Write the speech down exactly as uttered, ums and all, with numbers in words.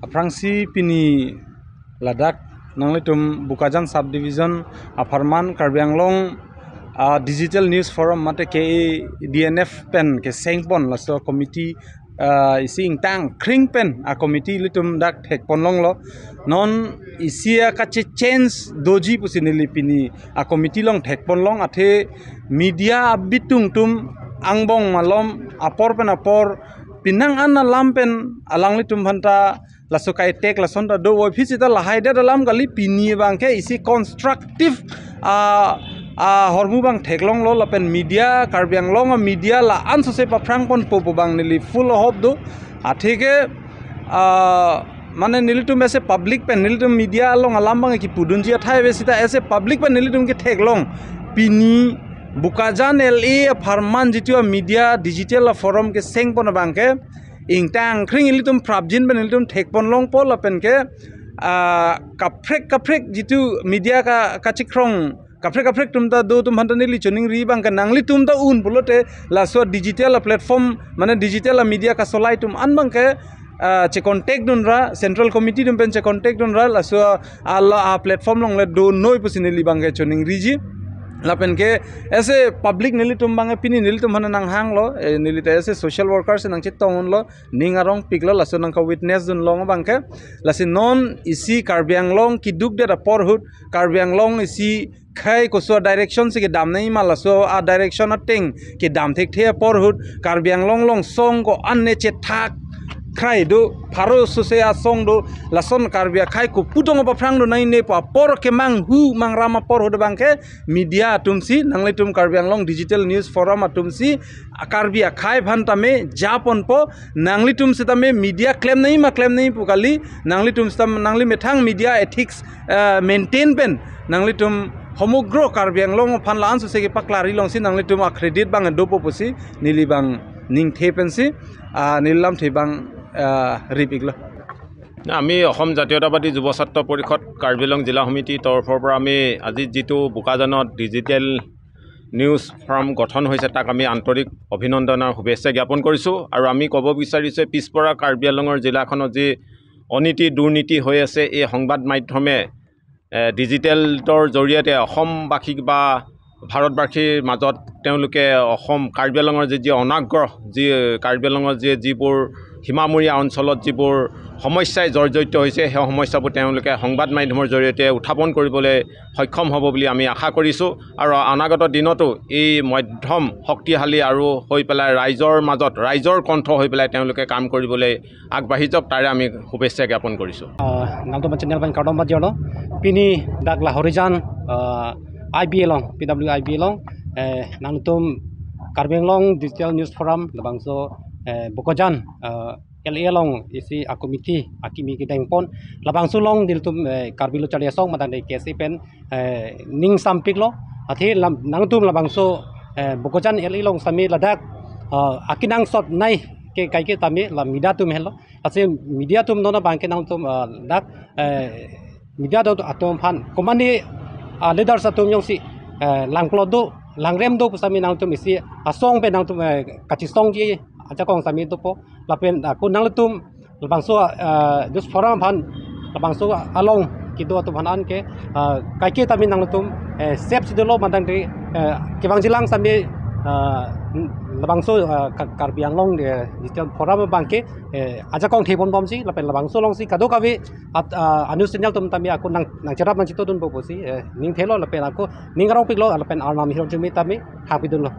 Aphrangsi pini ladak nanglitum Bokajan Subdivision apharman Karbi Anglong, ah, Digital News Forum mate K A D N F pen kesengpon laso committee, ah, isi ingtang kring pen a committee ilitum dak thekpon longlo. Non isi a kache change doji pusi neli pini a committee along thekpon long, athe media abitung atum angbong malom apor pen apor penang an alam pen alanglitum aphanta laso kaitek lason ta do, aphi seta lahai det alam kali, pini abangke isi constructive, ah, ah, ahormu abang theklonglo lapen media, Karbi Anglong media la-an sose paphrangponpo pu abang neli full hope do. Atheke, ah, mane nelitum isi public pen, nelitum media along alam abang kipudunji athai ave seta isi public pen nelitum ketheklong. Pini Bokajan L A apharman jitu a media digital a forum kesengpon abangke ingtang kring ilitum prapjin pen ilitum thekpon longpo lapen ke, ah, kaprek kaprek jitu media ka, kachikrong kaprek kaprek atum ta do atum aphanta neli choningri abangke nanglitum ta un pulote laso digital a platform mane digital a media kasolai atum an abangke, ah, che contact dunra, central committee atum pen che contact dunra, laso a, a platform along le do noi pusi neli abangke choningriji. Lapen ke isi public nelitum abangke pini nelitum aphanta nanghanglo, eh, neli ta isi social worker si nangchetong unlo, ning arongpiklo, laso nangka witness dun long abangke. Lasi non isi Karbi Anglong keduk det apor ahut, Karbi Anglong isi khei koso a direction si kedam nangji ma, laso a direction ateng kedam thekthe apor ahut Karbi Anglong along song ko-an ne chethak krai do, pharo sose asong do, lason Karbi akhei kopu tong paphrang do nangji ne pu apor kemanghu mangram apor ahut abangke media atum si, nanglitum Karbi Anglong Digital News Forum atum si, a Karbi akhei aphan tame japonpo, nanglitum sitame media klem nangji ma klem nangji pu kali, nanglitum sitam nangli methang media ethics, eh, maintain pen nanglitum homogro Karbi Anglong aphan la-an sose kepaklari longsi nanglitum a credit abang dopo pusi neli abang ningthe pensi, ah, neli lamthe abang, ah, ripiklo. আমি অসম জাতীয়তাবাদী যুৱ ছাত্ৰ পৰিষদ কাৰ্বি আংলং জিলা সমিতিৰ তৰফৰ পৰা আমি আজি যিটো বোকাজানত ডিজিটেল নিউজ ফৰাম গঠন হৈছে, তাক আমি আন্তৰিক অভিনন্দন আৰু শুভেচ্ছা জ্ঞাপন কৰিছোঁ। আৰু আমি ক'ব বিচাৰিছোঁ, পিছপৰা কাৰ্বি আংলঙৰ জিলাখনত যি অনীতি দুৰ্নীতি হৈ আছে, এই সংবাদ মাধ্যমে, এ, ডিজিটেলৰ জৰিয়তে অসমবাসীক বা ভাৰতবাসীৰ মাজত তেওঁলোকে অসম, কাৰ্বি আংলঙৰ যি, যি অনাগ্ৰহ, যি কাৰ্বি আংলঙৰ যি, যিবোৰ সীমামূৰীয়া অঞ্চলত যিবোৰ সমস্যাই জৰ্জৰিত হৈছে, সেই সমস্যাবোৰ তেওঁলোকে সংবাদ মাধ্যমৰ জৰিয়তে উত্থাপন কৰিবলৈ সক্ষম হ'ব বুলি আমি আশা কৰিছোঁ। আৰু অনাগত দিনতো এই মাধ্যম শক্তিশালী আৰু হৈ পেলাই ৰাইজৰ মাজত, ৰাইজৰ কণ্ঠ হৈ পেলাই তেওঁলোকে কাম কৰিবলৈ আগবাঢ়ি যাওক, তাৰে আমি শুভেচ্ছা জ্ঞাপন কৰিছোঁ। Ah, nangtum channel pen kardom pajirlo. Pini dak Lahorijan, ah, I B along, P W I B along, eh, nangtum Karbi Anglong Digital News Forum, labangso, eh, Bokajan, ah, L A along isi a committee akimi kedengpon, labangso along nelitum, eh, Karbi Lo Charli Asong mate K S A pen, eh, ning sampiklo. Athe lam, nangtum labangso, eh, Bokajan L A along sitame ladak, ah, akenangsot nai ke kaike tame la media atum henlo. Lasi media atum non abangke nangtum, ah, dak, eh, media do atum aphan komatne, ah, leaders atum jongsi, eh, langplot do, langrem do pu sitame nangtum isi asong pen nangtum, eh, kachesongji ajakong sitame dopo. Lapen ako nanglitum labangso, ah, news forum aphan labangso along kedo atum aphan anke, ah, kaike tame nangtum, eh, sep si dolo mate, eh, kevangjilang sitame, ah, labangso, ah, Ka-, Karbi Anglong, eh, Digital Forum abangke, eh, ajakong thepon bomsi lapen labangso alongsi kadokave at, ah, a news channel atum tame ako nang, nangcherap nangchito dunpo pusi, eh, ningthelo lapen ako ning arongpiklo lapen arnam hirjume tame hapidunlo.